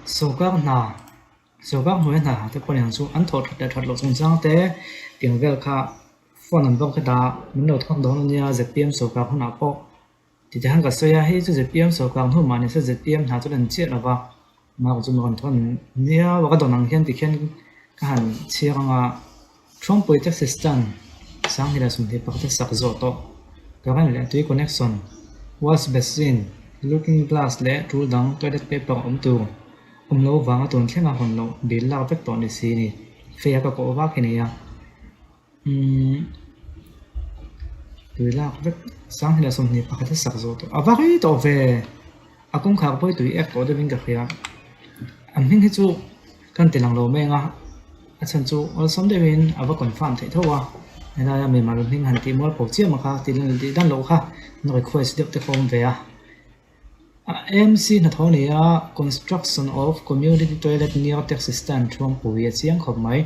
Sawrkar hna sawrkar hnuaia hna te pawh niang chu an thawh that leh that loh chungchang te tiang vel kha phone an bawk hetah min lo thawk dawn ania zpm sawrkar hunah pawh ti te khan ka sawi a hei chu zpm sawrkar hnu mah nise zpm hna chu lan chiah lova mark chu rawn thawn nia ka dawn ang hian tikhian ka han chhiar anga Thuampui taxi stand Sanghnih leh sawmhnih pakhat a sak zawh tawh. Current leh tui connection, wash basin, looking glass leh tul dang toilet paper awm tur awm lo vanga tun thlenga hawn loh bill lak vek tawh ni si ni. Fei a ka kawh vak hi nei a. Umm tui lak vek Sanghnih leh 21 a sak zawh tawh. A va rei tawh ve! A kawngkhar pawi tui ek tawh deuhin ka hria. An hming hi chu kan ti lang lo mai ang a, a chhan chu awlsam deuhin a va confirm theih tho a, helaia mimal hming han tih mual pho chiam a kha tih lan tih dan loh kha an request deuh te kha awm ve a. AMC hnathawh a ni a, Construction of Community Toilet near Taxi Stand Thuampui a chiang khawp mai.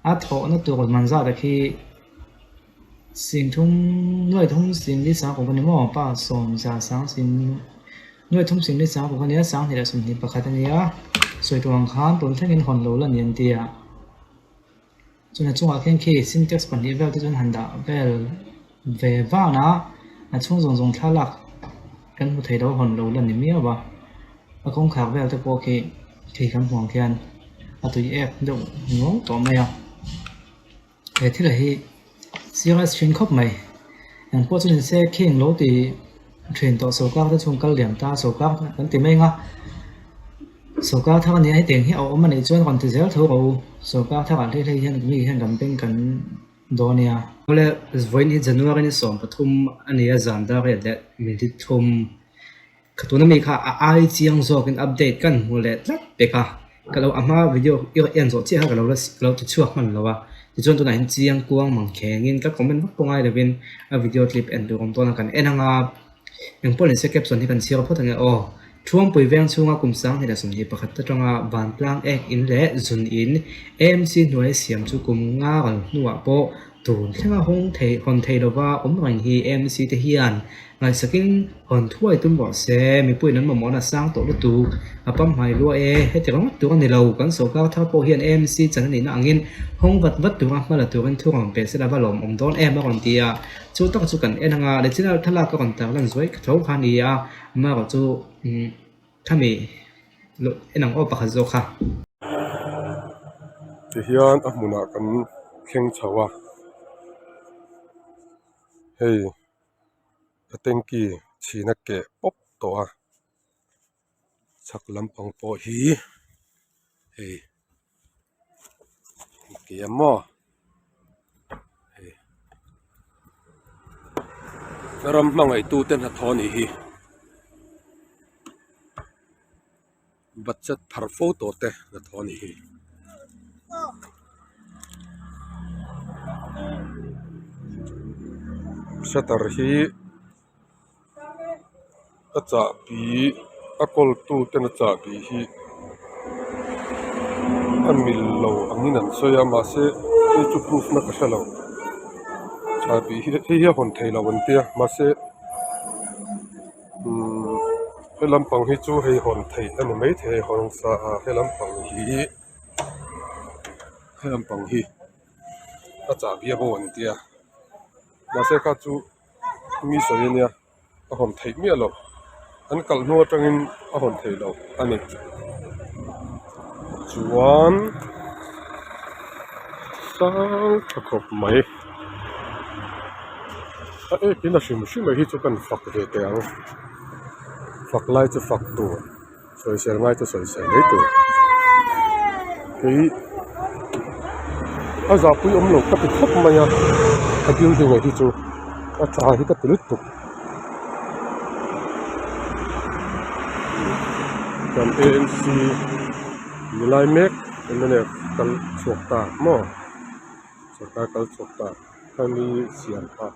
A thawhna tur man zat a khi. Singthum nuai thum singli sang kawk a ni maw pa sawm za sang sing nuai thum singli sang kawk a nia sanghnih leh sawmhnih pakhat a nia sawi tur ang khan tun thlengin hawn lo la ni an ti a chuan a chungah khian khi sintex pahnih vel te chuan han dah vel ve van a a chhung zawng zawng thlalak kan hmu thei lo hawn lo la ni miau a a kawngkhar vel te pawh khi khi kan hmuh ang khian a tui ek deuh nuau tawh mai a. He thil hi serious thin khawp mai. Eng pawh chu ni se khing lo ti thin tawh sawrkar te chhung kal liam ta sawrkar kan ti mai ang a. Sawrkar thar ania hetiang hi a awm a nih chuan rawn ti zel tho rawh u. Sawrkar thar ah hlei hlei hian mi hian kan beng kan dawn nia. Awle vawiin hi January ni 13 a ni a zan dar riat leh minute thum. Ka tuna mi kha a ai chiang zawkin update kan hmu leh tlat pek a, ka lo a hma video i rawn en zawh chiah kha ka lo la ka lo ti chhuak hman lo a, tichuan tunah hian chiang kuang mang khengin ka comment vak pawh ngai lovin a video clip en tur awm tawn a kan en ang a, engpawh ni se caption hi kan chhiar phawt ang e aw. Thuampui veng chhunga kum 2021 atanga Vantlang ek in leh zun in AMC hnuai siam chu kum nga ral hnuah pawh tun thlenga hawng thei hawn thei lova awm reng hi AMC te hian Ngaihsakin hawn thuai tum rawh se, mipuiin an mamawhna a sang tawh lutuk, a pamhmai lua e, heti ringawt tur a ni lo, kan sawrkar thar pawh hian AMC chan a nihna angin hawng vat vat tura hma la turin thu rawn pe se la va lawmawm dawn em a rawn ti a, chu tak chu kan en anga Lechina thlalak a rawn tarlan zuai tho kha a ni a, amaherawh chu khami en ang aw pakhat zawk kha. Tihian a hmunah kan thleng chho a, hei. A tanky chhina keh pawp tawh a chhak lampang pawh hi hei ke a maw hei ram hmangaih tu te hnathawh a nih hi budget phar fo tawh te hnathawh a nih hi. Shutter hi a chahbi a kawl tu ten a chahbi hi a mil lo angin an sawi a mahse hei chu proof na ka hre lo chahbi hi hei hi a hawn thei lo an tia mahse umm he lampang hi chu hei hawn theih a ni maithei a hawn sa a he lampang hi he lampang hi a chahbi a bo an tia mahse kha chu mi sawi a nia a hawn theih miah loh an kalh hnu atangin a hawn theih loh a ni chuan sang tha khawp mai. A ekin a hrim hrim a hi chu kan fak ve teh ang fak lai chu fak tur sawisel ngai chu sawisel mai tur kei a zahpui awm lo ka ti khawp mai a a building ah hi chu a tha hi ka ti lutuk kan A M C nilai mek mnf kal chhuak ta maw sorkar kal chhuak ta. Khami siam kha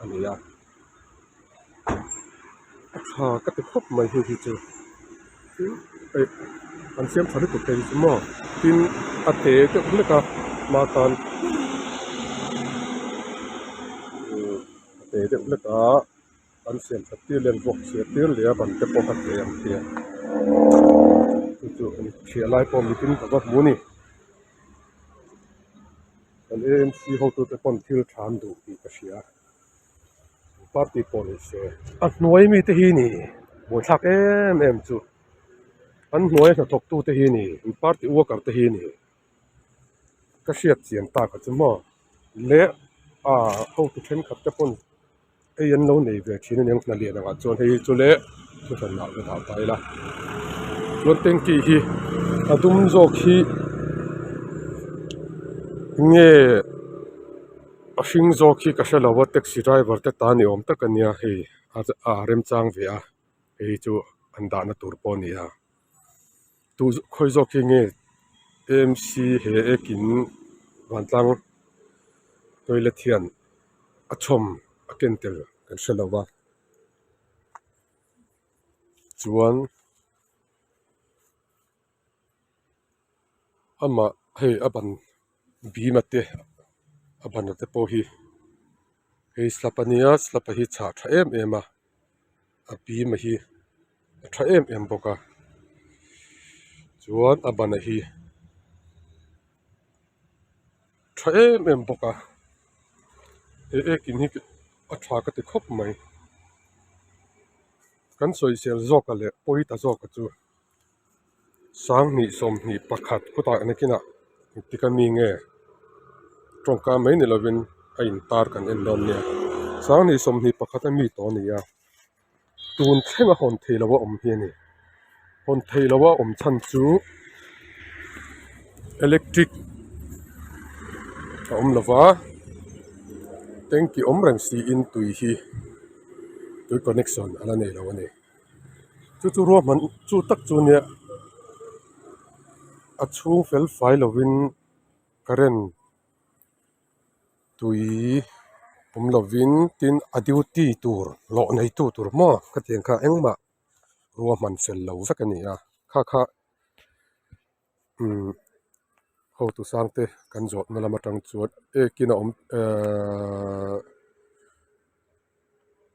a ni a a tha ka ti khawp mai hei hi chu tin eh an siam tha lutuk thei chu maw tin a te deuh hlek a hma khan uhh a te deuh hlek a an siam that tir leh an vuak chhiah tir leh a ban te pawh a tle ang tia chu chu. ṭhiah lai pawh mitin ka va hmu a ni. Kan AMC hotute pawn thil tha an duh tih ka hria. Party pawh ni se. A hnuai mite hi ni buaithlak em em chu. An hnuaia hnathawk tute hi ni party worker te hi ni. Ka hriat chian tak a chu maw leh ah hotu thenkhat te pawn hei an lo nei ve thin a niang hna lian angah chuan hei chu leh thuhran ah ka dah ta ila chuan tanky hi a dum zawk hi nge a hring zawk hi ka hre lo a taxi driver te ta ni awm tak a nia hei a remchang ve a hei chu an dahna tur pawh a ni a. Tu khawi zawk hi nge AMC he ekin vantlang toilet hian a chhawm a ken tel kan hre lo va chuan amah hei a ban bim a te a ban a te pawh hi hei slap a nia slap a hi chhah tha em em a a bim a hi. A tha em em bawk a chuan a ban hi tha em em bawk a he ekin hi a tha ka ti khawp mai kan sawisel zawk a leh pawi ta zawk a chu sanghnih sawmhnih pakhat khawtah nakinah engtik a mi nge tawngka mai ni lovin a intar kan en dawn nia sanghnih sawmhnih pakhat a mi tawh a ni a. Tun thleng a hawn thei lo a awm hi a ni. Hawn thei lo a awm chhan chu electric a awm lo va, tanky awm reng siin tui hi tui connection a la nei lo a ni. Chu chu ruahman chu tak chu nia a chhung fel fai lovin current. Tui awm lovin tin a duty tur hlawh neitu tur maw khatiang kha engmah ruahman fel lo vek a ni a kha kha umm hotu sang te kan zawhna lam atang chuan ekin a awm ehh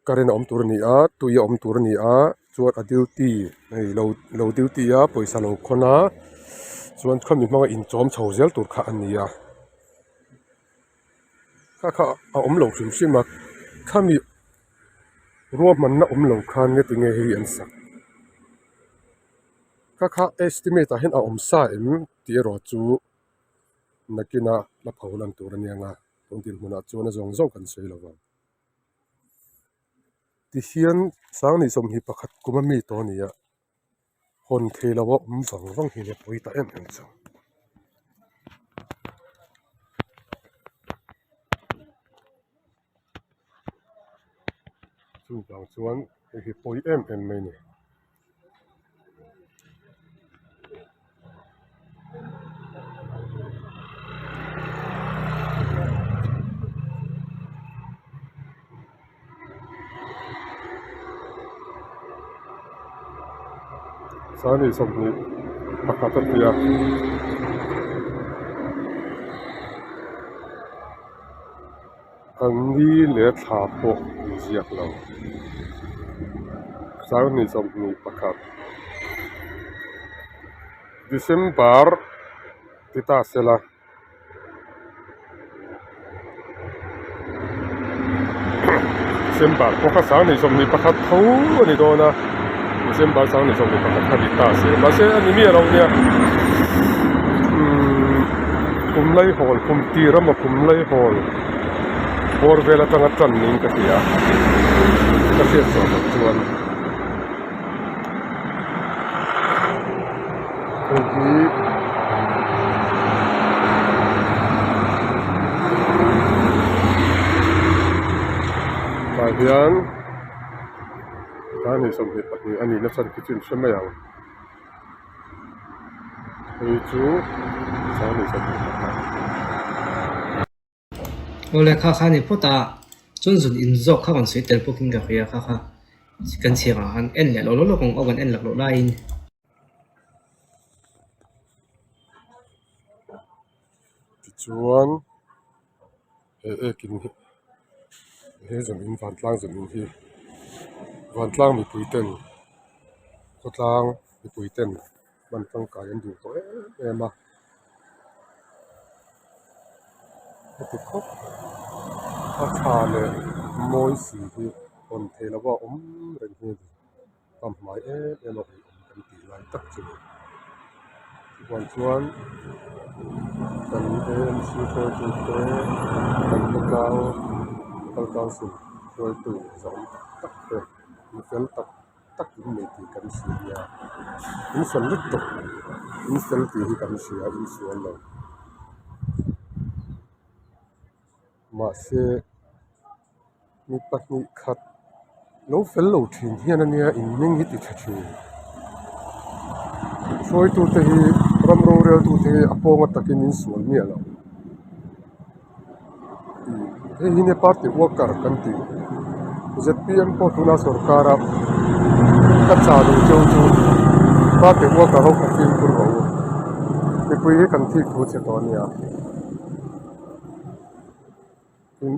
current a awm tur a ni a tui a awm tur a ni a chuan a duty hei lo lo duty a pawisa lo khawn a chuan khami hmanga inchawm chho zel tur kha a ni a kha kha a awm lo hrim hrim a khami ruahmanna awm lo khan nge tinge hei an sak kha kha estimate ah hian a awm sa em tih erawh chu nakina la pho lan tur a nia nga tun dinhmunah chuan a zawng zawng kan sawi lo vang. Tihian Sangni sawmhnih pakhat kum a mi tawh a ni a, hawn thei lo a awm vang vang hi a pawi ta em em chu. Chuvang chuan hei hi pawi em em mai a ni. Sangni sawmhnih pakhat a ti a. An ni leh thla pawh inziak lo. Sanghnih sawmhnih pakhat December ti ta sela. December pawh kha sanghnih sawmhnih pakhat tho a ni dawn a, December sanghnih sawmhnih pakhat kha ni ta se mahse a ni miah lo nia. Umm kum laihawl kum tir emaw kum laihawl bawr vel atanga tan niin ka hria ka hriat chhuah loh chuan hei hi tah hian tan 22 a nihna chhan khi chu in hre mai ang. Hei chu Awle kha kha ni phawt a, chuan zun in zawk kha rawn sawi tel bawkin ka hria kha kha kan chhiar ang khan en leh lo lo lawk ang aw kan en lak loh laiin. Tichuan he ekin hi he zun in vantlang zun in hi vantlang mipui ten khawtlang mipui ten. hman tangkai an duh tawh em em a heti khawp a tha leh mawi si hi hawn theih loh a awm reng hi a ni a hmai em em a ui awm kan tih lai tak chu ni chuvang chuan kan amc hruaitu te kan khawtlang local council hruaitu zawm tak tak te mi fel tak tak in nei tih kan hria a in fel lutuk in fel tih hi kan hria in sual lo mahse mi pahnih khat lo fel lo thin hian ania in hming hi ti tha thin hruaitute hi ram roreltute hi a pawnga takin in sual miah lo. Hei hi nia party worker kan tih zpm pawh tuna sorkar a ka chah duh cheu chu party worker ho kha fimkhur rawh u mipui hi kan thik thu che tawh a nia in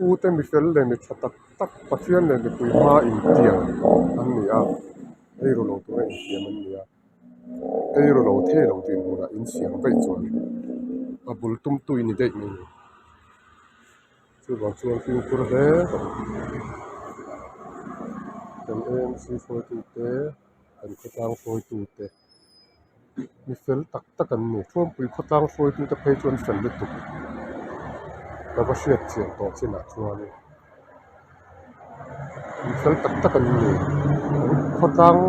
u te mi fel leh mi tha tak tak Pathian leh mipui hma intiam an ni a ei ru lo tura intiam an ni a. Ei ru lo thei lo tih hmunah in siam vaih chuan a bul tum tui ni daih mai a ni. Chuvang chuan fimkhur hle rawh u. Kan AMC hruaitute kan khawtlang hruaitute mi fel tak tak an ni. Thuampui khawtlang hruaitute phei chuan fel lutuk ka va hriat chian tawh chinah chuanin mi fel tak tak an ni khawtlang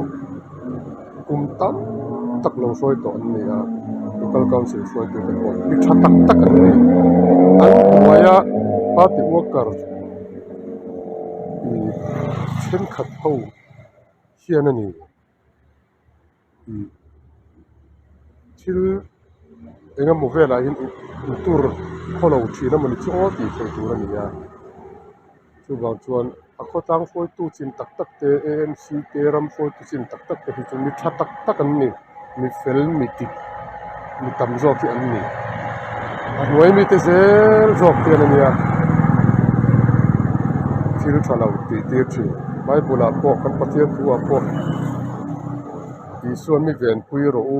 kum tam tak lo hruai tawh an ni a local council hruaitu te pawh mi tha tak tak an ni an hnuaia party worker ih thenkhat ho hian a ni ih thil eng emaw velah hian in tur khawlo thin a mawni chu aw tih theih tur a ni a chuvang chuan a khawtlang hruaitu chin tak tak te amc te ram hruaitu chin tak tak te hi chu mi tha tak tak an ni mi fel mi dik mi tam zawk hi an ni a hnuai mite zel zawk te an ania thil tha lo tih tir thin bible ah pawh kan Pathian thu ah pawh Isua mi venpui rawh u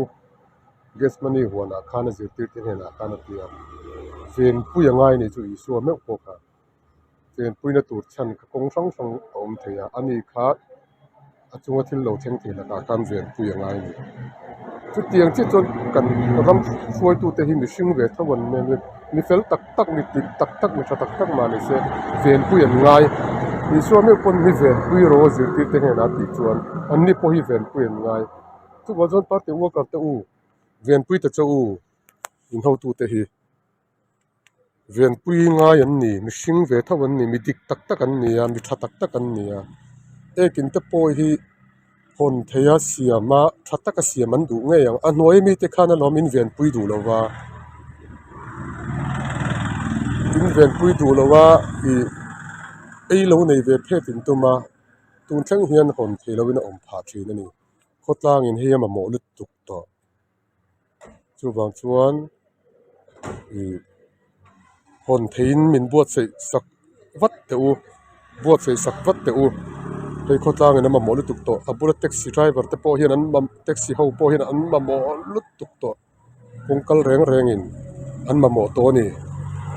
Gethsemane huanah khan a zirtirte hnenah khan a ti a venpui a ngai a nih chu Isua meuh pawh kha venpuina tur chhan ka kawng hrang hrang a awm thei a ani kha a chunga thil lo thleng thei lakah khan venpui a ngai a ni chutiang chiah chuan kan ram hruaitute hi mihring ve tho an nia mi fel tak tak mi dik tak tak mi tha tak tak mah ni se venpui an ngai Isua meuh pawn mi venpui rawh a zirtirte hnenah a tih chuan anni pawh hi venpui an ngai chuvang chuan party worker te u venpui ta che u in hotute hi. Venpui ngai an ni, mihring ve tho an ni, mi dik tak tak an ni a, mi tha tak tak an ni a, ekin te pawh hi hawn theih a siam a, tha taka siam an duh ngei ang, a hnuai mite khan alawm in venpui duh lo va, in venpui duh lo a ih ei lo nei ve phet in tum a, tun thleng hian hawn theih lohin a awm phah thin a ni, khawtlangin hei a mamawh lutuk tawh. Chuvang chuan ih hawn theihin min buatsaih sak vat teh u buatsaih sak vat teh u hei khawtlangin a mamawh lutuk tawh a bula taxi driver te pawh hian an mam taxi ho pawh hian an mamawh lutuk tawh kawng kal reng rengin an mamawh tawh a ni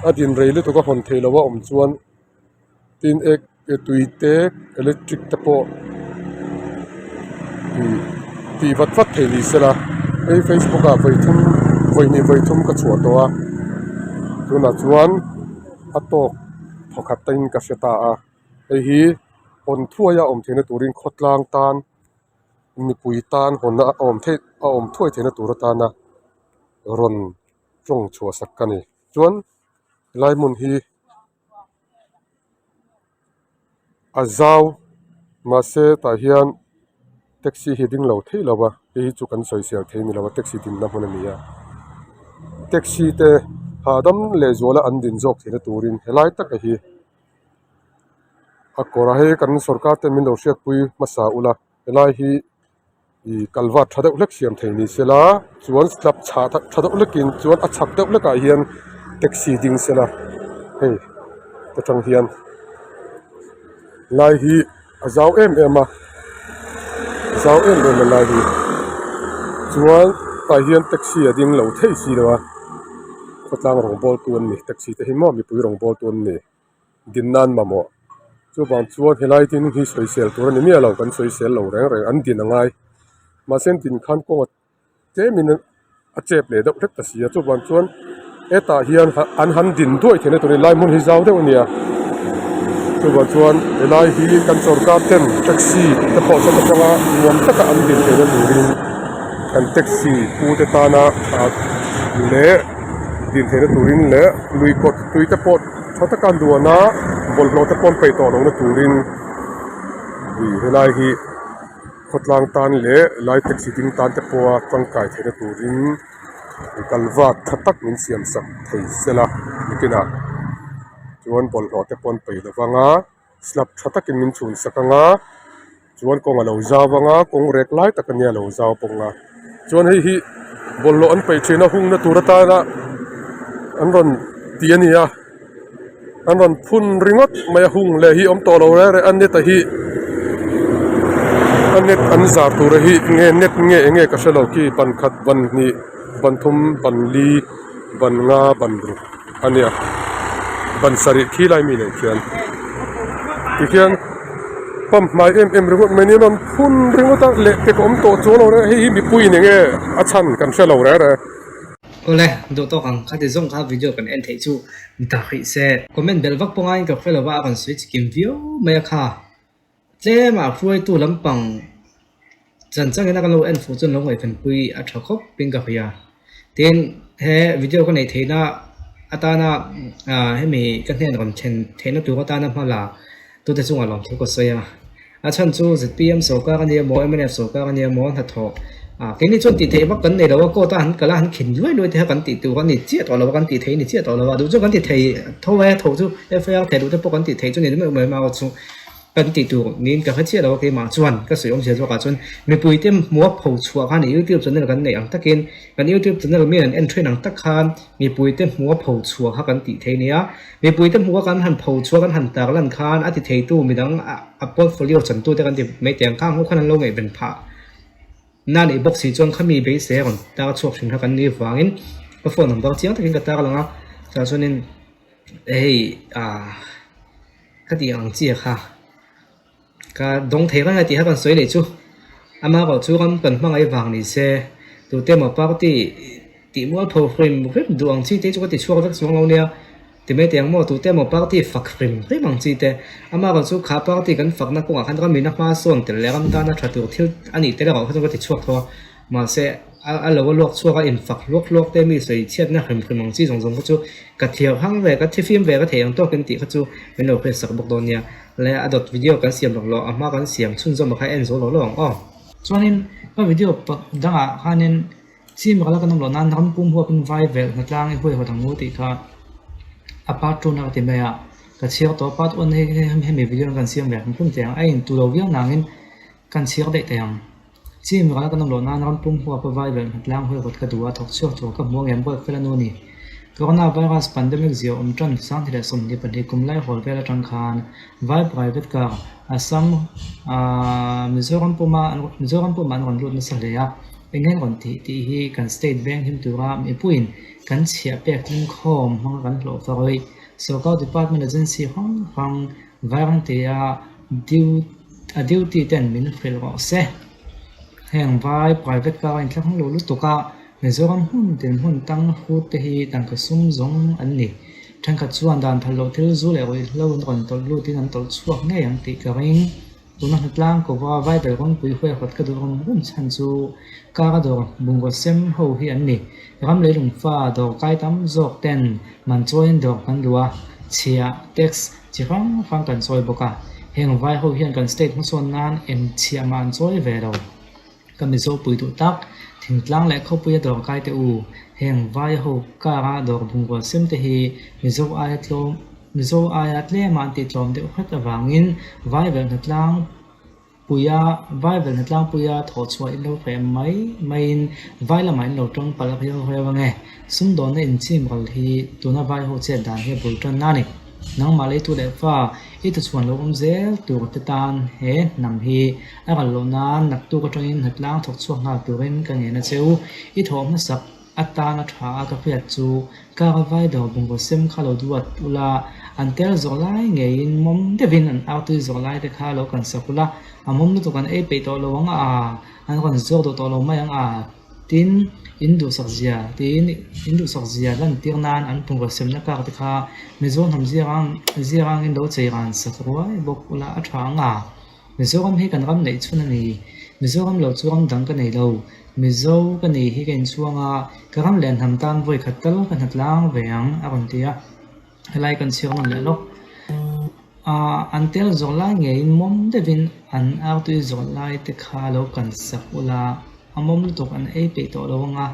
a din rei lutuk a hawn theih loh a awm chuan tin ek tui te electric te pawh ih tih vat vat theih ni sela hei facebook ah vawi thum vawi hnih vawi thum ka chhuah tawh a tunah chuan a tawk thawkhat te in ka hre ta a hei hi hawn thuai a awm theihna turin khawtlang tan mipui tan hawnna a awm theih a awm thuai theihna tur atana rawn tawng chhuah sak ka ni chuan helai hmun hi. A zau mahse tah hian taxi hi a ding lo thei lo va hei hi chu kan sawi sel thei a ni lo va taxi dinna hmun a ni a taxi te hahdam leh zuala an din zawk theihna turin helai taka hi a kawr a hei kan sorkar ten min lo hriatpui hmasa ula helai hi ih kalvat tha deuh hlek siam thei ni sela chuan slab chhah tha deuh hlekin chuan a chhak deuh hlekah hian taxi ding sela hei ta tang hian lai hi a zau em em a zau em em a lai hi. Chuan tah hian taxi a ding lo thei si lo a, khawtlang rawngbawltu an ni taxi te hi maw mipui rawngbawltu an ni din nan mamawh chuvang chuan helai tin hi sawisel tur a ni miah lo kan sawisel lo reng reng an din a ngai mahse an din khan kawng a tlemin a chep leh deuh hlek ta si a chuvang chuan hetah hian an han din duai theihna turin lai hmun hi zau deuh a ni a chuvang chuan helai hi kan sorkar ten taxi te pawh sawn atanga nuam taka an din theihna turin kan taxi pu te tana leh din theihna turin leh lui kawt tui te pawh tha taka an duan a bawlhhlawh te pawh an peih tawh lohna turin helai hi. Khawtlang tan leh lai taxi ding tan te pawha tangkai theihna turin kalvat tha tak min siam sak thei sela nikinah chuan bawlhhlawh te pawh an peih lo vang a slab tha takin min chhun sak ang a chuan kawng a lo zau ang a kawng rek lai tak ania a lo zau bawk ang a chuan hei hi bawlhhlawh an peih thin a hungna tur atana an rawn ti a ni a. An rawn phun ringawt mai a hung leh hi awm tawh lo reng reng a net a hi a net an zar tur a hi nge net nge eng nge ka hre lo khi ban khat ban hnih ban thum ban li ban nga ban ruk a nia ban sarih khi lai mi nen khian tikhian pump hmai em em ringawt mai nia an rawn phun ringawt a lehpek a awm tawh chuang lo reng a hei hi mipuiin eng nge a chhan kan hre lo reng reng. Awle, duh tawk ang, khati zawng kha video kan en theih chu ni ta hrih se. Comment belh vak pawh ngaiin ka hre lova a rawn sawi chikim viau mai a kha. Tlem ah hruaitu lampang chan changin a kan lo en fuh chuan lo ngaihvenpui a tha khawp in ka hria. Tin, he video ka neih theihna atana hemi ka hnen rawn thlen theihna tur atana hma la tute chungah lawmthu ka sawi a. A chhan chu zpm sawrkar a nia maw, mnf sawrkar a nia maw hnathawh ah keini chuan tih theih vak kan nei lo a, court a han kal a han khin luai luai te kha kan tih tur a ni chiah tawh lo a, kan tih theih a ni chiah tawh lo a, duh chuan kan ti thei tho e, tho chu FIR thei duh te pawh kan tih theih chu ni meuh mai erawh chu kan tih tur niin ka hre chiah lo a keimah chuan ka sawi awmzia zawk ah chuan mipui te hmuha pho chhuah khan youtube channel kan neih ang takin kan youtube channel mi an en thin ang tak khan mipui te hmuha pho chhuah kha kan tih theih a nia. Mipuite hmuh a kan han pho chhuak an han tar lan khan a ti theitu midang a portfolio chantute kan ti mai teh ang kha ang ho khan an lo ngaihven phah na nih bawk si chuan khami beisei a rawn tar chhuak thin kha kan nih vangin ka phone number chiang takin ka tar lang a chah chuanin hei ah ka tih ang chiah kha ka dawng thei reng a tih kha kan sawi leh chu ama erawh chu ram kan hmangaih vang ni se tute emaw party tih mual pho hrim hrim duh ang chi te chu ka ti chhuak vek chuang lo nia ti mai teh ang maw tute emaw party fak hrim hrim ang chi te ama erawh chu kha party kan fakna kawngah khan ramina hma sawn tel leh ram tana tha tur thil a nih tel erawh kha chuan ka ti chhuak tho a mahse a lo a luak chhuak a infak hluak hluak te mi sawi chhiatna hrim hrim ang chi zawng zawng kha chu ka thiar hang ve ka thifim ve ka theih ang tawkin tih kha chu min lo hriatsak bawk dawn nia. Le a dawt video kan siam lawk lo a hma kan siam chhunzawm a kha en zo lo lo ang aw. Chuanin ka video dangah khanin chim kala kan awm loh nan ram pum huapin vai velh hnatlang i huaihawt ang u tih kha a part two na ka ti mai a, ka chhiar tawh a part one hi hemi video kan siam ve ang hrim teh ang a intu lo viau nangin kan chhiar daih thei ang. Chim kala kan awm loh nan ram pum huapa vai velh hnatlang huaihawt ka duh a, thawk chhuak tur ka hmu angem buat fel a nu a ni. Coronavirus pandemic zia awm tan 2022 kum lai hawl vel atang khan vai private car Assam Mizoram puma Mizoram puma an rawn lut nasa hle a, eng nge an rawn tih tih hi kan state veng him tura mipuiin kan chhiah pek tling khawm hmanga kan hlawh fawih sorkar department agency hrang hrang Vairangtea a duty ten min hrilh rawh se. Heng vai private car a inthlak lo lutuk a. Mizoram hmun tin hmun tang hut te hi tangka sum zawng an ni. Thenkhat chuan dan phal loh thil zu leh ruihhlo an rawn tawlh lutin an tawlh chhuak ngei ang tih ka ring. Tuna hnatlang kova Bible rawngpui huaihawt ka duh rum rum chhan chu kara dawr bungraw sem ho hi an ni. Ram leilung fa dawr kai tam zawk ten man chawiin dawr kan luh a, chhiah, tax, chi hrang hrang kan chawi bawk a. Heng vai ho hian kan state hmasawn nan eng chhiah mah an chawi ve lo. Ka Mizo pui duh tak, thingtlang leh khawpuia dawr kai teh u, heng vai ho kara dawr bungrua sem te hi Mizo aia tlawm Mizo aia tlema an tih tlawm deuh hret avangin vai velhna tlang puia vai velhna tlang puia thawh chhuah in lo hreh mai maiin vai lamah in lo tawng palh riau riau ange. Sumdawnna inchim ral hi tuna vai ho chet dan hi a bul tan a ni. Nangmah leitu leh fa i tuchhuan lo awm zel tur te tan he hnam hi a ral loh nan naktuk atangin hnatlang thawk chhuak nghal turin ka ngen a che u. I thawh hmasak atana tha a ka hriat chu kar vai dawr bungraw sem kha lo duat ula, an tel zawh lai ngeiin mawm deuhin an artui zawh lai te kha lo kan sak ula, a mawm lutuk an ei peih tawh lo ang a, an rawn zawk duh tawh lo mai ang a. Tin, in duhsak zia tiin in duhsak zia lantir nan an bungraw semna kar te kha Mizo hnam ziak angin lo chei ran sak ruai bawk ula a tha ang a. Mizoram hi kan ram neih chhun a ni. Mizoram lo chu ram dang ka nei lo. Mizo ka ni hi ka inchhuang a, ka ram leh hnam tan vawi khat tal ka hna tlang ve ang a rawn ti a. Helai kan chhiar nawn leh lawk. Aaa an tel zawh lai ngeiin mawm deuhin an artui zawh lai te kha lo kan sak ula, a mawm lutuk an ei peih tawh lo ang a,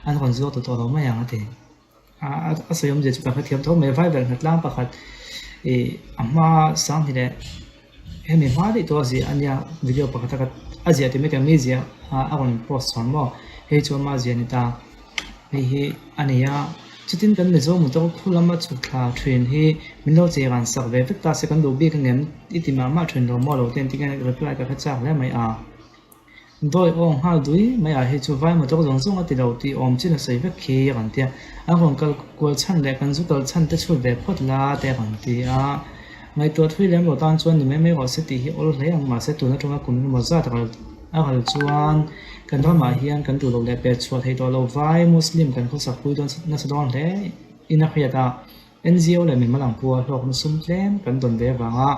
an rawn zuar ta tawh lo mai ang a ti. A sawi awmzia chu ka hrethiam tho mai, Bible hnatlang pakhat ih a hma sang hi leh hemi hma daih tawh a ziah a nia video pakhat a a ziah tih mai tur mi ziah a rawn post chhuan maw hei chu ama ziah a ni ta hei hi a ni a chutin kan Mizo motor khu lama chhuk thla thin hi min lo chei ran sak ve vek ta se kan duh bik ang em i ti mah mah thin lo maw lo te an ti hian reply ka hre chak hle mai a. Dawi aw nghal dui mai ah hi chu vai motor zawng zawng a ti lo tih awm chin a sawi vek khi a rawn ti a, a rawn kal kual chhan leh kan zu kal chhan te chhut ve phawt la te a rawn ti a, ngaihtuah thui lem lo tan chuan ni mai mai rawh se tih hi awl hle ang mahse tun atanga kum engemaw zat ral a ral chuan kan ramah hian kan duh loh leh pek chhuah theih tawh lo vai Muslim kan khawsak pui dawn nasa dawn hle in a hriat a. NGO leh mimal ang pawha hlawkna sum tlem kan dawn ve avanga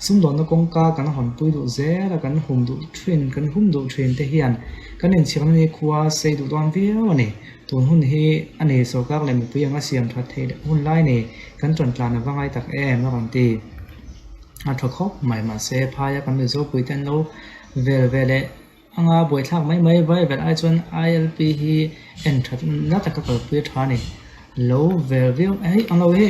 sumdawnna kawngka kan hawnpui duh zel a, kan hum duh thin, kan hum duh thin te hian kan inchhirna ni khua sei duh dawn viau a ni. Tun hun hi a ni sorkar leh mipui anga siam that theih leh hun lai ni kan tawntlan a va ngai tak em a rawn ti. A tha khawp mai mahse phaia kan Mizopui te an lo vel ve leh anga buaithlak mai mai vai vel ai chuan ILP hi en that na taka kalpui a tha a ni. Lo vel viau hei ang lo hi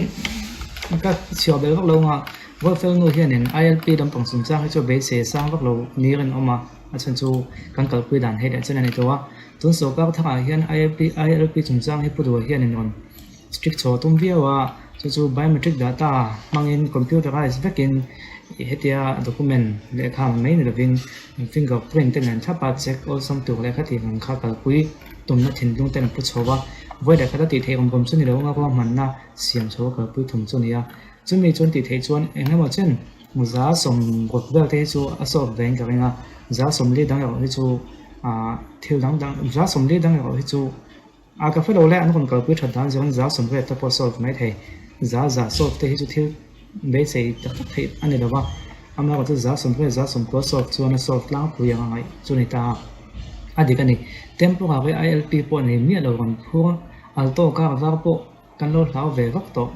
ka chhiar bel vak lo anga Ruatfel nu hianin ILP lampang chungchang hi chu a beisei a sang vak lo ni rin awm a, a chhan chu kan kalpui dan hei leh chen a ni tawh a. Tun sorkar thangah hian ILP ILP chungchang hi pu duh hianin rawn strict chho a tum viau a, chu chu biometric data hmangin computerized vekin hetia document lehkha ang mai ni lovin finger print te nen thlap a check awlsam tur lehkha tih ang kha kalpui tumna thinlung ten a pu chho a, vawi lehkhat a tih theih awm awm chu ni lo anga ruahmanna siam chho a kalpui thum chu a ni a, chumi chuan tih theih chuan eng emaw chen 60% vel te hi chu a solve ve in ka ring a, 40 dang erawh hi chu ah thil dang dang 40 dang erawh hi chu. A ka hre lo le, an rawn kalpui that dan zawng 80% te pawh solve mai thei. Za za solve te hi chu thil beisei tak tak theih a ni lo va, amaherawhchu chu 80% 90 solve chuan a solve tlangpui ang a ngaih chu ni ta a. A dik a ni, temporary ILP pawh nei miah lo rawn phur alto car var pawh kan lo hlau ve vak tawh,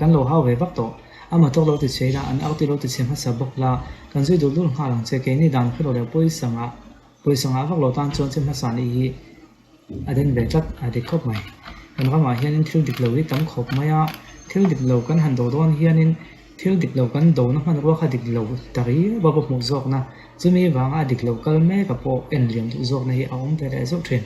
kan lo hau ve vak tawh. A motor lo ti chhe ila, an arti lo ti chhe hmasa bawk la, kan zui dul dul nghal ang che, keini dan hre lo leh pawisa ngah pawisa ngah vak lo tan chuan che hmasa nih hi A den ve tlat a dik khawp mai. Kan ramah hianin thil dik lo hi tam khawp mai a, thil dik lo kan han do dawn hianin thil dik lo kan dona hmanrua kha dik lo ta riau a va hmuh zawkna, chumi vanga a dik lo kal mek a pawh en liam duh zawkna hi a awm ve leh zauh thin.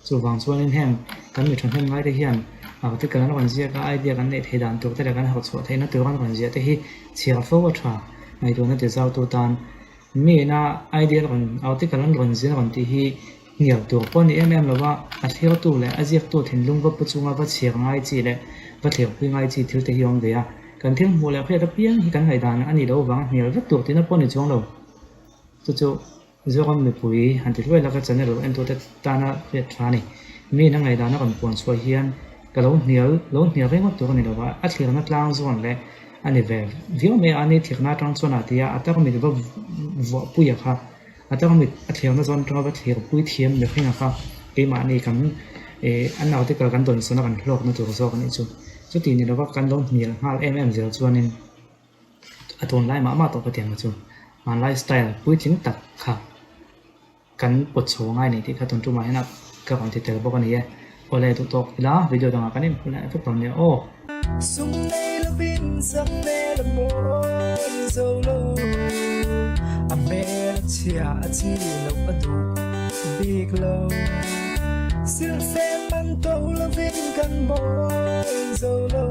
Chuvang chuanin heng kan mi thahnem ngaite hian article an rawn ziak a, idea kan neih theih dan tur te leh kan harhchhuah theihna tur an rawn ziah te hi chhiar fo a tha ngaihtuahna ti zautu tan. Miina idea an rawn article an rawn zin a rawn tih hi Hnial tur pawh a ni em em lo va, a thlirtu leh a ziaktu thinlung va pu chunga va chhiar ngai chi leh va thlirpui ngai chi thil te hi a awm ve a. Kan thil hmuh leh hriat apiang hi kan ngaihdan a nih loh avanga hnial vek tur tihna pawh a ni chuang lo. Chu chu Zoram mipui han ti hluai laka channel lo entute tana hriat tha a ni. Miin a ngaihdan a rawn puan chhuah hian ka lo hnial lo hnial reng ngawt tur a ni lo va, a thlirna tlang zawn leh a ni ve viau mai a, ani thlirna atang chuan a ti a, a tarmit va vuahpuia kha. A tarmit a thlirna zawn atanga va thlirpui thiam mihringa kha keimahni kan ih an article kan dawn sawn a kan hlawkna tur zawk anih chu. Chuti ni lova kan lo hnial nghal em em zel chuanin a tunlai mah mah tawh ka tiang chu hmanlai style puitling tak kha kan pawt chho ngai nei tih kha tun tumah hian a ka rawn ti tel bawk a ni e. Awle duh tawk ila video dangah kan inhmu leh vek dawn nia aw. Sum nei lovin sak hmel a mawi zo lo, a hmel a chhia a chi loh a duh bik lo. Silhfen man to lovin kan mawi zo lo.